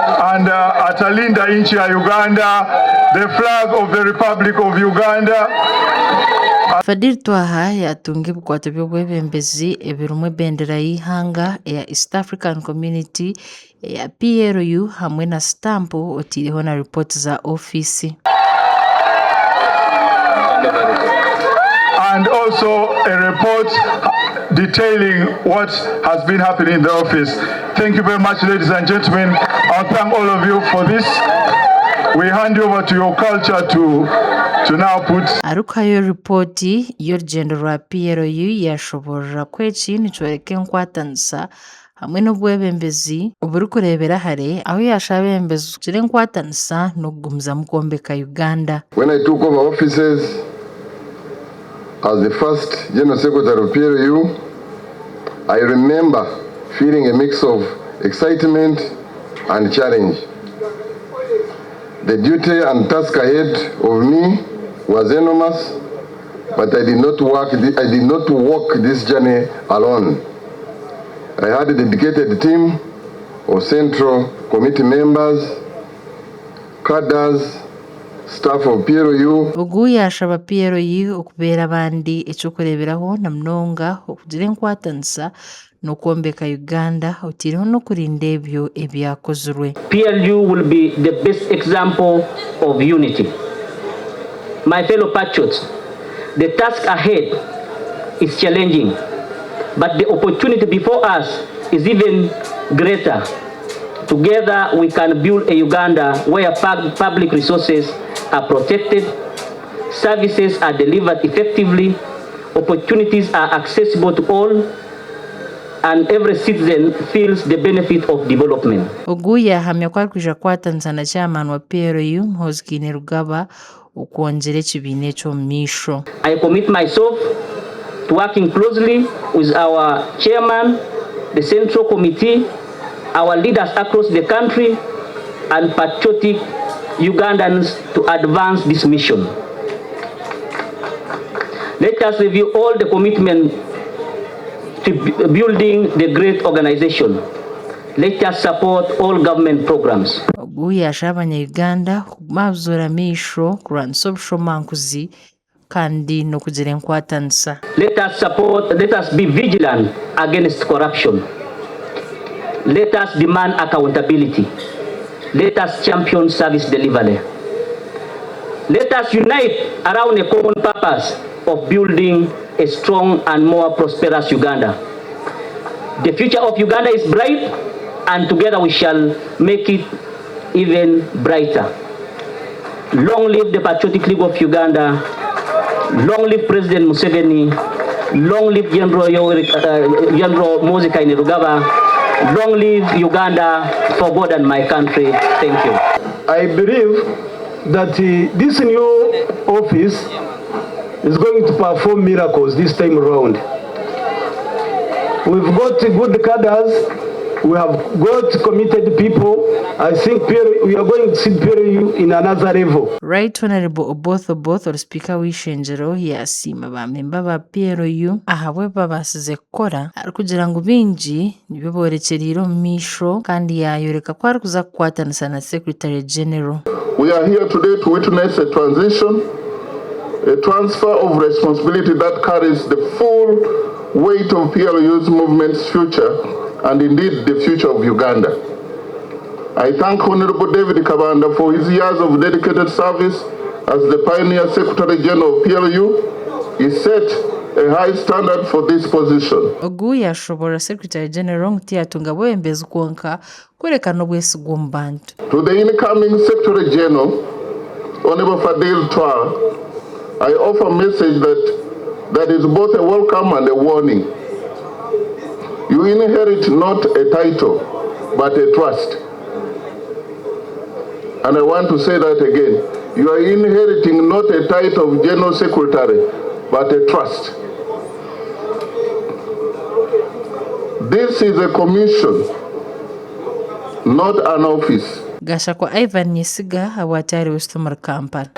And atalinda nchi ya Uganda, the flag of the Republic of Uganda. Fadil Twaha yaatunga ebikwato by'obwebembezi ebirimu ebendera y'eihanga eya East African Community, eya PLU hamwe na sitampu otaireho na ripooti za ofiisi. And also a report detailing what has been happening in the office. Thank you very much ladies and gentlemen. I thank all of you for this. We hand you over to your culture to, to now put Arikuhayo ripooti y'orugyendo rwa PLU yashoborora ku eki nikyoreka enkwatanisa hamwe n'obwebembezi oburikureebera hare ahu yashaba abeebembezi kugira enkwatanisa n'okugumizamu kwombeka Uganda. When I took over offices as the first General Secretary of PLU, I remember feeling a mix of excitement and challenge. The duty and task ahead of me was enormous, but I did not work I did not walk this journey alone. I had a dedicated team of Central Committee members, cadres, staff of PLU. Ogu yaashaba PLU okubeera abandi eky'okureeberaho na munonga okugira enkwatanisa n'okwombeka Uganda otaireho n'okurinda ebyo ebyakozirwe. PLU will be the best example of unity. My fellow patriots, the task ahead is challenging, but the opportunity before us is even greater. Together, we can build a Uganda where public resources are protected, services are delivered effectively, opportunities are accessible to all, and every citizen feels the benefit of development. Ogu yaahamya ku arikwija kukwatanisa na chairman wa PLU, Muhoozi Kainerugaba okwongyera ekibiina ekyo omu maisho. I commit myself to working closely with our chairman, the Central Committee, our leaders across the country, and patriotic Ugandans to advance this mission. Let us review all the commitment to building the great organization. Let us support all government programs. Ogu yaashaba abanya-Uganda kuguma babuzuura amaisho kurwanisa obushomankuzi kandi n'okugira enkwatanisa. Let us support, let us be vigilant against corruption. Let us demand accountability. Let us champion service delivery. Let us unite around a common purpose of building a strong and more prosperous Uganda. The future of Uganda is bright, and together we shall make it even brighter. Long live the Patriotic League of Uganda. Long live President Museveni. Long live General, Yoweri, General Muhoozi Kainerugaba. Long live Uganda for God and my country. Thank you. I believe that this new office is going to perform miracles this time round. We've got good cadres, we have got committed people. I think we are going to see PLU in another level. Right Honourable Oboth Oboth ori sipiika w'eishengyero yaasiima baamemba ba PLU ahabw'ebi babaasize kukora arikugira ngu baingi nibyo boorekyereire omu maisho kandi yaayoreka ku arikuza kukwatanisa na Secretary General. We are here today to witness a transition, a transfer of responsibility that carries the full weight of PLU's movement's future and indeed the future of Uganda. I thank Honorable David Kabanda for his years of dedicated service as the pioneer Secretary General of PLU. He set a high standard for this position. Ogu yaashoboorora Secretary General ngu tiyatunga bwebembezi kwonka kureka n'obwesigwa omu bantu. To the incoming Secretary General, Honorable Fadil Twal, I offer a message that is both a welcome and a warning. You inherit not a title, but a trust. And I want to say that again. You are inheriting not a title of General Secretary, but a trust. This is a commission, not an office. Gashakwa Ivan Nyesiga ahabwa Tari West omuri Kampala.